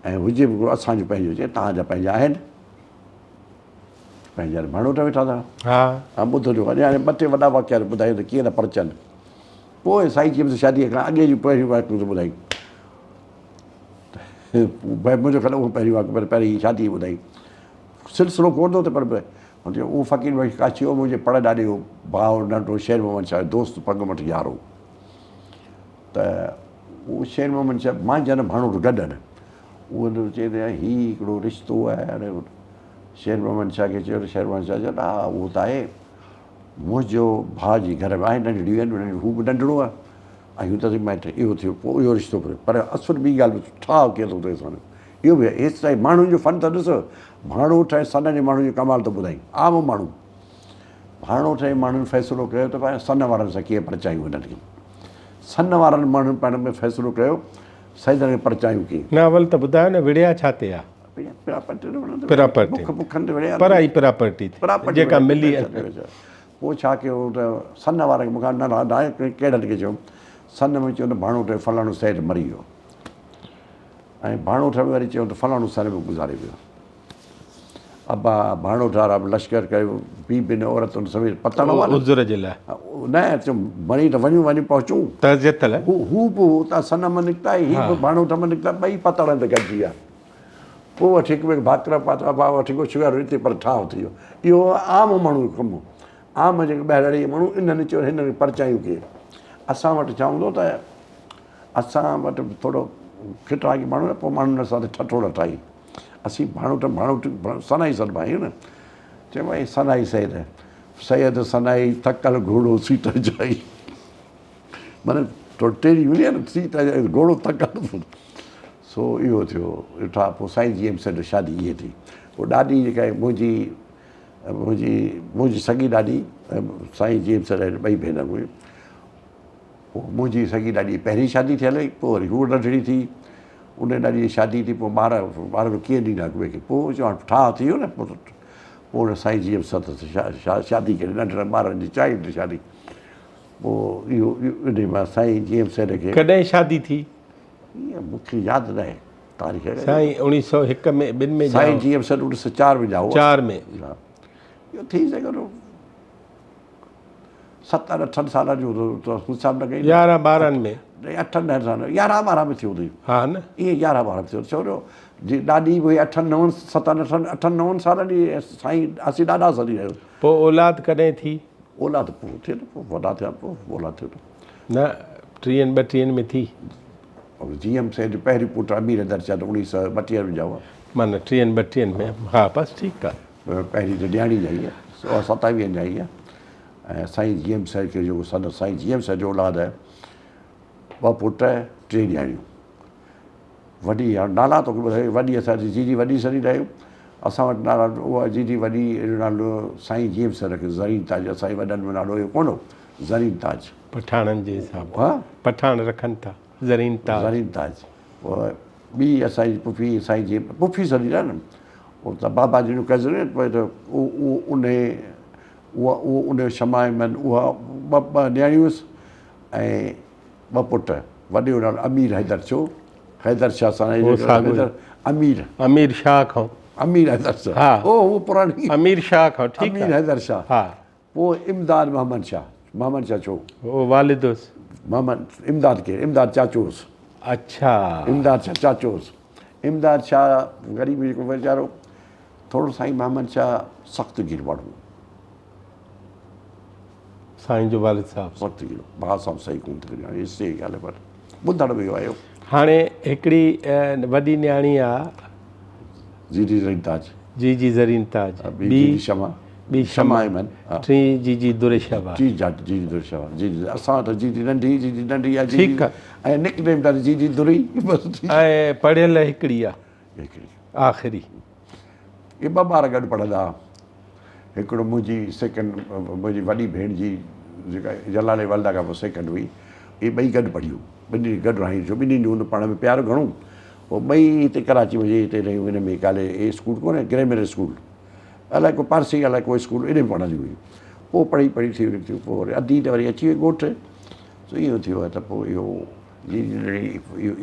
۽ هجي به اسان جو پنهنجو چي توهان جا پنهنجا آهن پنهنجا ڀاڻوٽ ويٺا ٿا ها ها ٻڌو جو اڃا ٻه ٽي وڏا واقعا ٻڌايو ته ڪيئن نه پرچن پوء سائين چيم ته شاديء کان اڳي جون پهريون واقعو ٿو ٻڌائي ڀائي منهنجو خيال اهو پهريون واقعو پر پهرين شادي ٻڌائي سلسلو ڪونه ٿو ته پر هن چيو اهو فقير بخش ڪاڇي هو منهنجي پڙ ڏاڏي جو ڀاء ننڍو شير محمد شاهه دوست پڳ مٺ يار هو ته اهو شير محمد شاهه مان جن ڀاڻوٽ گڏ آهن اهو هن چئي ته هي هڪڙو رشتو آهي هاڻي شير محمد شاهه کي چيو ته شير محمد شاهه چيو ته ها اهو ته آهي منهنجو ڀاء جي گهر ۾ آهي ننڍڙي آهي هو به ننڍڙو آهي ۽ هو ته مائٽ اهو ٿيو پوء اهو رشتو ڪريو پر اصل ٻي ڳالهه ٺاهه ڪيئن ٿو ٿئي اسان جو اهو به هيستائين ماڻهن جو فن ته ڏس ڀاڻوٺ ۽ سن جي ماڻهن جو ڪمال ٿو ٻڌائين عام ماڻهو ڀاڻوٺ جي ماڻهن فيصلو ڪيو ته پاڻ سن وارن سان ڪيئن پرچايون هنن کي سن وارن ماڻهن پاڻ ۾ فيصلو ڪيو سيدن کي پرچايون ڪيئن. نه اول ته ٻڌايو نه وڙهيا ڇا تي آ. پراپرٽي تي وڙهن پراپرٽي بک بکن تي وڙهيا پرائي پراپرٽي تي جيڪا ملي. پوء ڇا ڪيو ته سن وارن کي مون کان نه ناهي ڪهڙن کي چيو سن ۾ چيو ته ڀاڻوٺ جو فلاڻو سيد مري ويو ۽ ڀاڻوٺ ۾ وري چيو ته فلاڻو سر به گذاري ويو. ابا ڀاڻوٺ وارا به لشڪر ڪيو بيبين عورتن سميت پتڻ وارا عذر جي لاء نه چيو مري ته وڃون وڃي پهچون تعزيت لاء هو به اتان سن مان نڪتا هي به ڀاڻوٺ مان نڪتا ٻئي پتڻ تي گڏجي ويا. پوء وٺي هڪ ٻئي کي ڀاڪر پاتا ڀاء وٺي ڪو ڇوهارو هتي پر ٺاهه ٿي ويو. اهو عام ماڻهو جو ڪم هو. عام جيڪي ٻهراڙي جا ماڻهو انهن چيو هنن کي پرچايون ڪيئن. اسان وٽ ڇا هوندو ته اسان وٽ ٿورو کٽراڳي ماڻهو نه پوء ماڻهن اسان تي ٺٺوڙ ٺاهي. اسين ڀاڻوٺ ڀاڻوٺ سنائي سڏبا آهيون نه. چئبو آهي سنائي سيد سيد سنائي ٿڪل گهوڙو سيٽ جائي. معنيٰ ٿوري ٽيڙي هوندي آهي نه سيٽ گهوڙو ٿڪل سو اهو ٿيو ٺاهه پوء سائين جي ايم سيد شادي ائين ٿي پوء ڏاڏي جيڪا منهنجي منهنجي منهنجي سڳي ڏاڏي سائين جي ايم سيد ٻئي ڀينرون هيون پوء منهنجي سڳي ڏاڏي پهرين شادي ٿيل هئي پوء وري هوء ننڍڙي ٿي ان ڏاڏي جي شادي ٿي پوء ٻار ٻار ڪيئن ڏيندا هڪ ٻئي کي پوء چيو هاڻ ٺاهه ٿي ويو نه پوء پوء سائين جي ايم سيد شادي ڪري ننڍڙن ٻارن جي چائلڊ شادي پوء اهو انهي مان سائين جي ايم سيد کي. ڪڏهن شادي ٿي؟ اها مون کي ياد ناهي تاريخ. سائين اوڻيهه سئو هڪ ۾ ٻن ۾ ڄائو. سائين جي ايم سيد اوڻيهه سئو چار ۾ ڄائو. چار ۾. ها اهو ٿي سگهي ٿو ستن اٺن سالن جو هوندو ته حساب نه ڪئي. يارهن ٻارهن ۾. اٺن ڏهن سالن يارهن ٻارهن ۾ ٿيو هوندو. ها نه. ائين يارهن ٻارهن ۾ ٿيو ڇو جو جي ڏاڏي به هئي اٺن نون ستن اٺن اٺن نون سالن جي سائين اسين ڏاڏا سڏي رهيو. پوء اولاد ڪڏهن ٿي؟ اولاد پوء ٿئي نه پوء وڏا ٿيا پوء اولاد ٿيو نه. نه ٽيهن ٻٽيهن ۾ ٿي. جي ايم سيد جو پهريون پٽ امير حيدر شاهه ته اوڻيهه سئو ٻٽيهن ۾ ڄائو آهي. معنيٰ ٽيهن ٻٽيهن ۾ ها بس ٺيڪ آهي. پهرين ته نياڻي ڄائي آهي سو ستاويهن ڄائي آهي ۽ سائين جي ايم سيد کي جيڪو سندس سائين جي ايم سيد جو اولاد آهي ٻه پٽ ٽي نياڻيون. وڏي هاڻ نالا توکي ٻڌايو وڏي اسان جي جي وڏي سڏيندا آهيون اسان وٽ نالا اها جي جي وڏي جو نالو سائين جي ايم سر رکيو زرين تاج اسان جي وڏن ۾ نالو اهو ڪونه هو زرين تاج. پٺاڻن جي حساب ها پٺاڻ رکن ٿا زرين تاج. زرين تاج پوء ٻي اسان جي پڦي سائين جي پڦي سڏيندا آهن نه ته بابا جن جو ڪزن پوء ته اهو ان اها اهو ان شمع احمد اها ٻه ٻه نياڻيون هيس ۽ ٻه پٽ وڏي جو نالو امير حيدر ڇو حيدر شاهه سان حيدر امير امير شاهه کان امير حيدر شاهه ها او هو پراڻي امير شاهه کان ٺيڪ امير حيدر شاهه ها پوء امداد محمد شاهه محمد شاهه ڇو هو والد هوس محمد امداد ڪير امداد چاچو هوس اڇا امداد شاهه چاچو هوس امداد شاهه غريب جيڪو ويچارو ٿورو سائين محمد شاهه سخت گير ماڻهو سائين جو والد صاحب سخت گير ڀاء صاحب صحيح ڪون ٿو ڪري هسٽري جي ڳالهه پر ٻڌڻ ۾ اهو آيو. هاڻي هڪڙي وڏي نياڻي آ. جي جي زرين تاج. جي جي زرين تاج. ٻي جي جي شمع. ٻي شمع ٽين جي جي در شبا. ٽين جي جي در شبا جي جي اسان وٽ جي جي ننڍي جي جي ننڍي آ جي جي ۽ نڪ نيم ته جي جي دري بس. ۽ پڙهيل هڪڙي آ. هڪڙي. آخري. اهي ٻه ٻار گڏ پڙهندا ها. هڪڙو منهنجي سيڪنڊ منهنجي وڏي ڀيڻ جي جيڪا جلالي والده کان پوء سيڪنڊ هئي. اهي ٻئي گڏ پڙهيون. ٻنهي گڏ رهايون ڇو ٻنهي جو هوندو پاڻ ۾ پيار گهڻو. پوء ٻئي هتي ڪراچي ۾ جي هتي رهيون هن ۾ ڪاليج اي اسڪول ڪونهي گرامر اسڪول الائي ڪو پارسي الائي ڪو اسڪول ان ۾ پڙهنديون هيون. پوء پڙهي پڙهي ٿي نڪتيون پوء وري اڌي ته وري اچي وئي ڳوٺ. سو اهو ٿيو آهي ته پوء اهو جي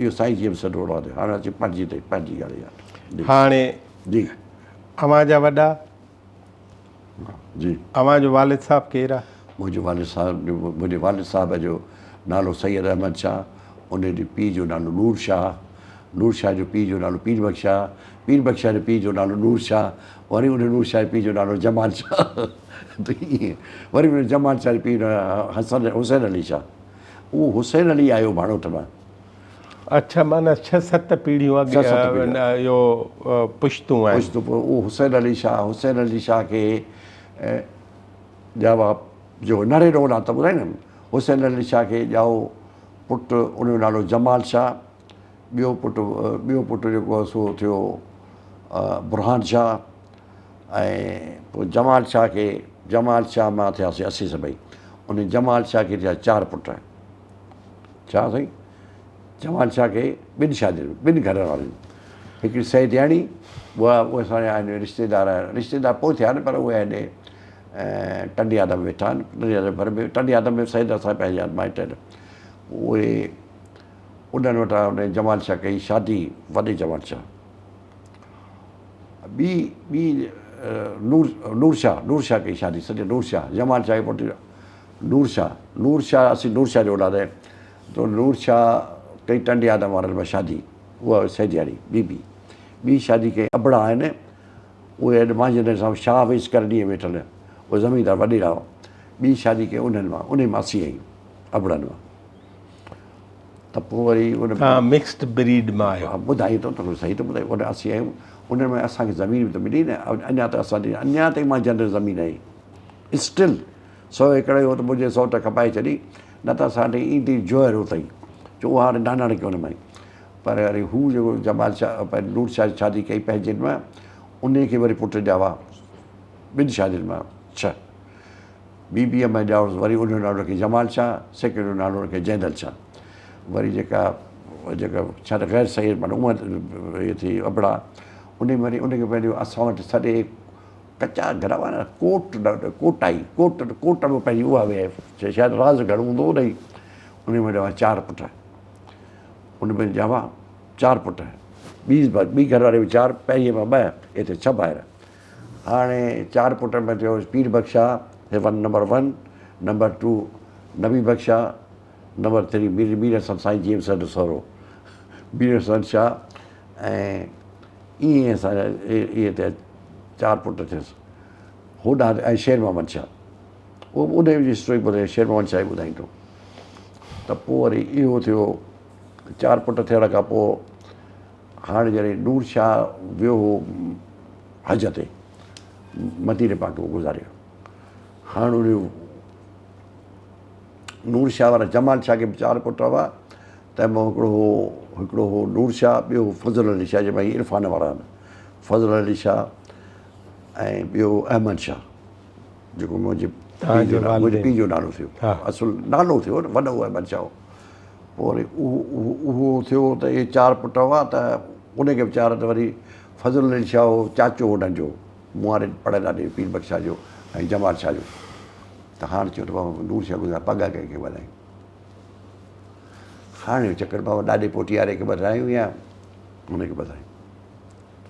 اهو سائين جي ايم سڏ اولاد هاڻي اچي پنهنجي تي پنهنجي ڳالهه يار. هاڻي جي اوهان جا وڏا جي اوهان جو والد صاحب ڪير آ؟ منهنجو والد صاحب جو منهنجي والد صاحب جو نالو سيد احمد شاهه ان جي پيء جو نالو نور شاهه نور شاهه جو پيء جو نالو پير بخش شاهه پير بخش شاهه جي پيء جو نالو نور شاهه وري ان نور شاهه جي پيء جو نالو جمال شاهه ته ائين وري ان جمال شاهه جي پيء جو نالو حسن حسين علي شاهه اهو حسين علي آيو ڀاڻوٺ مان. اڇا معنيٰ ڇهه ست پيڙهيون اڳ اهو پشتون آهن. پشتون پوء اهو حسين علي شاهه حسين علي شاهه کي ڄاوا جو نري جو اولاد ته ٻڌائي نه حسين علي شاهه کي ڄائو پٽ ان جو نالو جمال شاهه ٻيو پٽ ٻيو پٽ جيڪو آهي سو ٿيو برهان شاهه ۽ پوء جمال شاهه کي جمال شاهه مان ٿياسي اسين سڀئي ان جمال شاهه کي ٿيا چار پٽ ڇا سائين جمال شاهه کي ٻن شادين ٻن گهر وارين هڪڙي سيدياڻي اها اهي اسان جا آهن رشتيدار رشتيدار پوء ٿيا آهن پر اهي آهن ٽنڊي آدم ويٺا آهن ٽنڊي آدم ڀر ۾ ٽنڊي آدم ۾ سيد اسان پنهنجا مائٽ آهن اهي انهن وٽان ان جمال شاهه ڪئي شادي وڏي جمال شاهه ٻي ٻي نور نور شاهه نور شاهه ڪئي شادي سڄي نور شاهه جمال شاهه جي پٽ نور شاهه نور شاهه اسين نور شاهه جو اولاد آهيون ته نور شاهه ڪئي ٽنڊي آدم وارن مان شادي اها سيدياڻي بي بي ٻي شادي ڪئي ابڙا آهن اهي اڄ مانجهندڙ سان شاهه ويس ڪرڻيء ويٺل اهي زميندار وڏيرا هئا ٻي شادي ڪئي انهن مان انهي مان اسين آهيون ابڙن مان ته پوء وري ان توهان مڪسڊ بريڊ مان آهيو. ها ٻڌائين ٿو ته صحيح ٿو ٻڌائين ان اسين آهيون انهن ۾ اسان کي زمين به ته ملي نه اڃا ته اسان جي اڃا تائين مانجهندڙ زمين آهي اسٽل سو ايڪڙ هو ته منهنجي سئوٽ کپائي ڇڏي نه ته اسان ڏي ايندي جوهر اتئي جو اها هاڻي ناناڻڪي ان مان پر وري هو جيڪو جمال شاهه نور شاهه جي شادي ڪئي پنهنجن مان انهي کي وري پٽ ڄاوا ٻن شادين مان ڇهه بي بي ۾ ڄائو وري ان جو نالو رکي جمال شاهه، سيڪنڊ جو نالو رکي جيندل شاهه. وري جيڪا جيڪا ڇا ته غير سيد معنيٰ عمر اهي ٿي ابڙا ان ۾ وري ان کي پنهنجو اسان وٽ سڏي ڪچا گهر هئا نه ڪوٽ ڪوٽائي ڪوٽ ڪوٽ ۾ پنهنجي اها ويا شايد راز گهر هوندو هو نه ان ۾ ڄاوا چار پٽ ان ۾ ڄاوا چار پٽ ٻي ٻي گهر واري ۾ چار پهرين مان ٻه هتي ڇهه ڀائر هاڻي چار پٽن ۾ ٿيو پير بخشا one number one, number two Nabi Bakhsha, number three Mir Mir Hassan Sain G M Syed سهرو مير حسن شاهه ۽ ائين اسان جا اهي ٿيا چار پٽ ٿيس هوڏانهن ۽ شير محمد شاهه اهو به ان جي اسٽوري ٻڌائي شير محمد شاهه ٻڌائيندو ته پوء وري اهو ٿيو چار پٽ ٿيڻ کان پوء هاڻ جڏهن نور شاهه ويو هو حج تي مديني پاڪ ۾ گذاريو هاڻ ان جو نور شاهه وارا جمال شاهه کي به چار پٽ هئا تنهن مان هڪڙو هو هڪڙو هو نور شاهه ٻيو هو فضل علي شاهه جنهن مان هي عرفان وارا آهن فضل علي شاهه ۽ ٻيو احمد شاهه جيڪو منهنجي پيء جو منهنجي پيء جو نالو ٿيو اصل نالو ٿيو نه وڏو احمد شاهه پوء وري اهو ٿيو ته اهي چار پٽ هئا ته ان کي به چار ته وري فضل علي شاهه هو چاچو هنن جو مون واري پڙ ڏاڏي پير بخش شاهه جو ۽ جمال شاهه جو ته هاڻ چيو ته بابا نور شاهه گذريا پڳ ڪنهن کي ٻڌايون هاڻ اهو چڪر بابا ڏاڏي پوٽي واري کي ٻڌايون يا هن کي ٻڌايون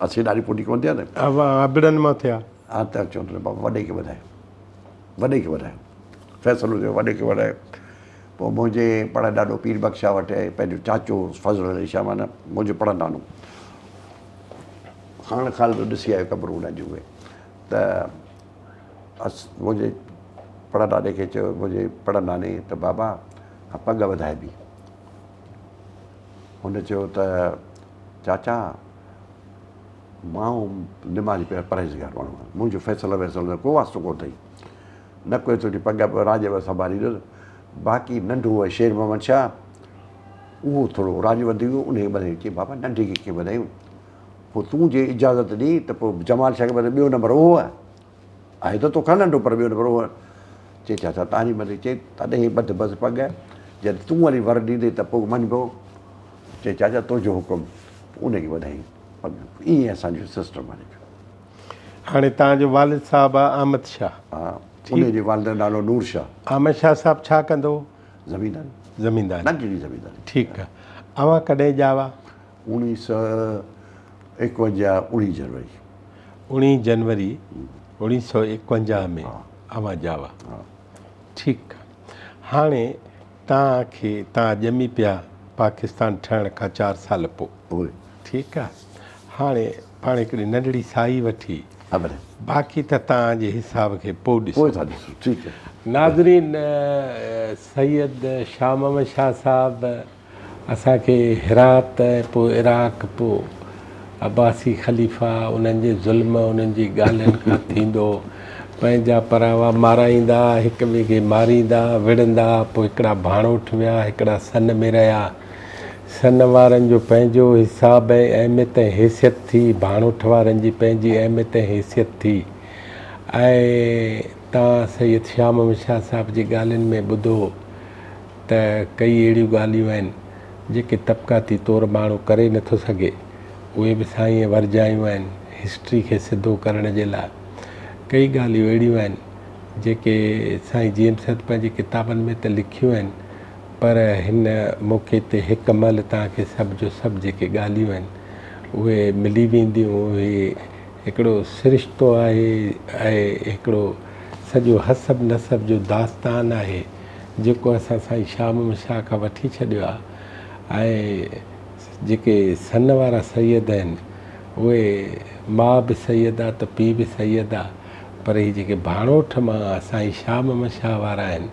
اسين ڏاڏي پوٽي ڪونه ٿيا نه ابڙن مان ٿيا ها ته چون ته بابا وڏي کي ٻڌايو وڏي کي ٻڌايو فيصلو ٿيو وڏي کي ٻڌايو پوء منهنجي پڙ ڏاڏو پير بخش شاهه وٽ پنهنجو چاچو فضل علي شاهه معنيٰ منهنجو پڙ نانو هاڻ خال به ڏسي آيو قبرون هن جون اهي ته اس منهنجي پڙ ڏاڏي کي چيو منهنجي پڙ ناني ته بابا پڳ وڌائبي هن چيو ته چاچا مان نمازي پرهيزگار ماڻهو آهيان منهنجو فيصلو ويصلو سان ڪو واسطو ڪونه اٿئي نه ڪو تنهنجي پڳ راڄ ۾ سنڀاليندس باقي ننڍو آهي شير محمد شاهه اهو ٿورو راڄ وڌي ويو ان کي ٻڌايون چي بابا ننڍي کي ڪيئن ٻڌايون پوء تون جي اجازت ڏي ته پوء جمال شاهه کي ٻڌايون ٻيو نمبر اهو آهي آهي ته توکان ننڍو پر ٻيو نمبر اهو آهي چي چاچا تان جي مرضي چي تڏهن ٻڌ بس پڳ جڏهن تون وري ور ڏيندي ته پوء مڃبو چي چاچا تنهنجو حڪم ان کي ٻڌايائين پڳ ائين اسان جو سسٽم هلي پيو. هاڻي توهان جو والد صاحب آ احمد شاهه. ها ان جي والد جو نالو نور شاهه. احمد شاهه صاحب ڇا ڪندو هو؟ زمينداري. زمينداري. ننڍڙي زمينداري. ٺيڪ آ. اوهان ڪڏهن ڄاوا؟ اوڻيهه سؤ ايڪونجاهه اوڻيهه جنوري. اوڻيهه جنوري اوڻيهه سؤ ايڪونجاهه ۾ اوهان ڄاوا. ٺيڪ آ. هاڻي توهان کي توهان ڄمي پيا پاڪستان ٺهڻ کان چار سال پوء. ٺيڪ آ. هاڻي پاڻ هڪڙي ننڍڙي ساهي وٺي باقي ته توهان جي حساب کي پوء ڏسون. ناظرين سيد شاهه محمد شاهه صاحب اسان کي هرات ۽ پوء عراق پوء عباسي خليفا انهن جي ظلم انهن جي ڳالهين کان ٿيندو پنهنجا پراوا مارائيندا هڪ ٻئي کي ماريندا وڙهندا پوء هڪڙا ڀاڻوٺ ويا هڪڙا سن ۾ رهيا سن وارن جو پنهنجو حساب ۽ اهميت ۽ حيثيت ٿي، ڀاڻوٺ وارن جي پنهنجي اهميت ۽ حيثيت ٿي ۽ تان سيد شاهه محمد شاهه صاحب جي ڳالهين ۾ ٻڌو ته ڪئي اهڙيون ڳالهيون آهن جيڪي طبقاتي طور ماڻهو ڪري نٿو سگهي اهي به سائينء ورجايون آهن هسٽري کي سڌو ڪرڻ جي لاء ڪئي ڳالهيون اهڙيون آهن جيڪي سائين جي ايم سيد پنهنجي ڪتابن ۾ ته لکيون آهن پر هن موقعي تي هڪ مهل توهان کي سڀ جو سڀ جيڪي ڳالهيون آهن اهي ملي وينديون. اهي هڪڙو سرشتو آهي ۽ هڪڙو سڄو حسب نسب جو داستان آهي جيڪو اسان سائين شاهه محمد شاهه کان وٺي ڇڏيو آهي ۽ جيڪي سن وارا سيد آهن اهي ماء به سيد آ ته پيء به سيد آ پر هي جيڪي ڀاڻوٺ مان سائين شاهه محمد شاهه وارا آهن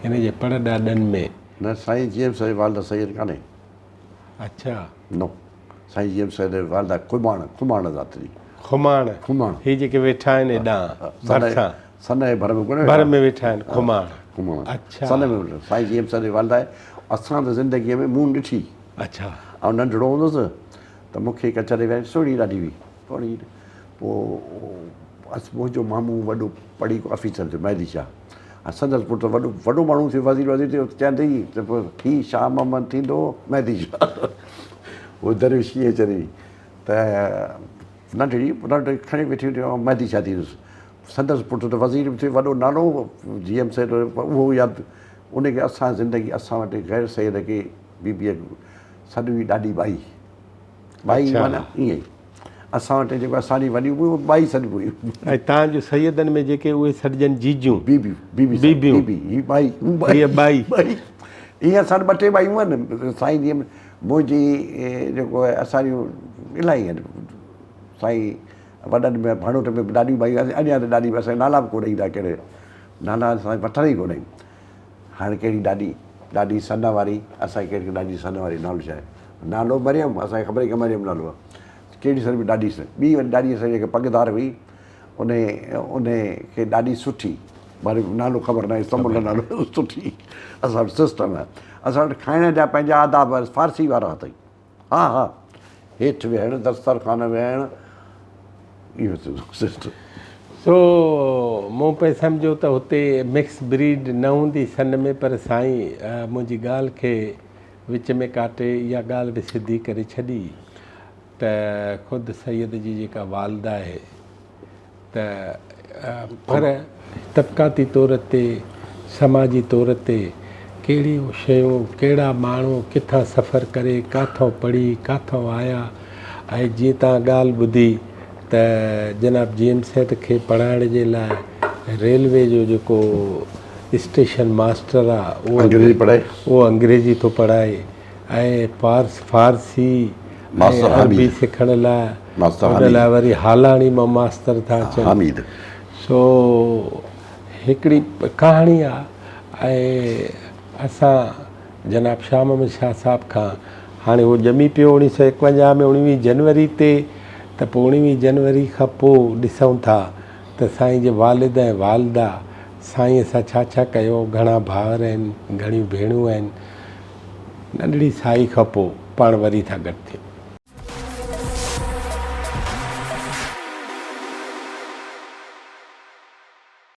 هن جي پڙ ڏاڏن ۾. نه سائين جي ايم سيد والده سيد ڪانهي. اڇا. نو سائين جي ايم سيد والده کماڻ کماڻ ذات جي. کماڻ کماڻ. هي جيڪي ويٺا آهن هيڏانهن ڀرسان. سن جي ڀر ۾ ڪونه ويٺا. ڀر ۾ ويٺا آهن کماڻ. کماڻ. اڇا. سن ۾ ويٺا سائين جي ايم سيد جي والده آهي اسان ته زندگي ۾ مون ڏٺي. اڇا. آئون ننڍڙو هوندس ته مون کي ڪچهري ويهاري سهڻي ڏاڍي هئي سهڻي پوء منهنجو مامو وڏو پڙهي آفيسر ٿيو مهدي شاهه ۽ سندس پٽ وڏو وڏو ماڻهو ٿيو وزير وزير ٿيو چيائين ته هي ته پوء هي شاهه محمد ٿيندو مهدي شاهه هو درويش ائين چري ته ننڍڙي ننڍڙي کڻي ويٺي هوندي آئون مهدي شاهه ٿيندس سندس پٽ ته وزير به ٿيو وڏو نالو جي ايم سيد اهو ياد ان کي اسان زندگي اسان وٽ غير سيد کي بي بي سڏ هئي ڏاڏي ٻائي ٻائي معنيٰ ائين ئي اسان وٽ جيڪو اسان جي وڏيون هيون اهي ٻائي سڏبيون هيون. ۽ تان جو سيدن ۾ جيڪي اهي سڏجن جيجيون. بي بي بي بي بيبيون. بي بي هي ٻائي هو ٻائي. هيء ٻائي. ٻائي ائين اسان وٽ ٻه ٽي ٻايون آهن سائين جي منهنجي جيڪو آهي اسان جون الاهي آهن سائين وڏن ۾ ڀاڻوٺ ۾ به ڏاڏيون ٻايون آهن اڃا ته ڏاڏي اسان کي نالا به ڪونه ايندا ڪهڙي نالا اسان وٺڻ ئي ڪونه آهيون هاڻي ڪهڙي ڏاڏي ڏاڏي سن واري اسان کي ڪهڙي ڏاڏي سن واري نالو ڇا آهي نالو مريم اسان کي خبر ئي ڪانه مريم نالو آهي ڪهڙي سڏبي ڏاڏي سن ٻي وري ڏاڏي اسان جي جيڪا پڳدار هئي ان ان کي ڏاڏي سٺي باري نالو خبر ناهي سمنڊ نالو سٺي اسان وٽ سسٽم آهي. اسان وٽ کائڻ جا پنهنجا آداب فارسي وارا اٿئي. ها ها هيٺ ويهڻ دسترخوان ويهڻ اهو سسٽم. سو مون پئي سمجهيو ته هتي مڪس بريڊ نه هوندي سن ۾ پر سائين منهنجي ڳالهه کي وچ ۾ ڪاٽي اها ڳالهه به سڌي ڪري ڇڏي ته خود سيد جي جيڪا والده آهي ته پر طبقاتي طور تي سماجي طور تي ڪهڙيون شيون ڪهڙا ماڻهو ڪٿان سفر ڪري ڪاٿئون پڙهي ڪاٿئون آيا ۽ جيئن توهان ڳالهه ٻڌي ته جناب جي ايم سيد کي پڙهائڻ جي لاء ريلوي جو جيڪو اسٽيشن ماسٽر آ اهو اهو انگريزي ٿو پڙهائي ۽ پارس فارسي ۽ عربي سکڻ لاء ان لاء وري هالاڻي مان ماستر ٿا اچن. سو هڪڙي ڪهاڻي آ ۽ اسان جناب شاهه محمد شاهه صاحب کان هاڻي هو ڄمي پيو اوڻيهه سو ايڪونجاهه ۾ اوڻويهه جنوري تي ته پوء اوڻويهه جنوري کان پوء ڏسون ٿا ته سائين جي والد ۽ والده سائين سان ڇا ڇا ڪيو گهڻا ڀائر آهن گهڻيون ڀيڻون آهن. ننڍڙي ساهي کان پوء پاڻ وري ٿا گڏ ٿيون.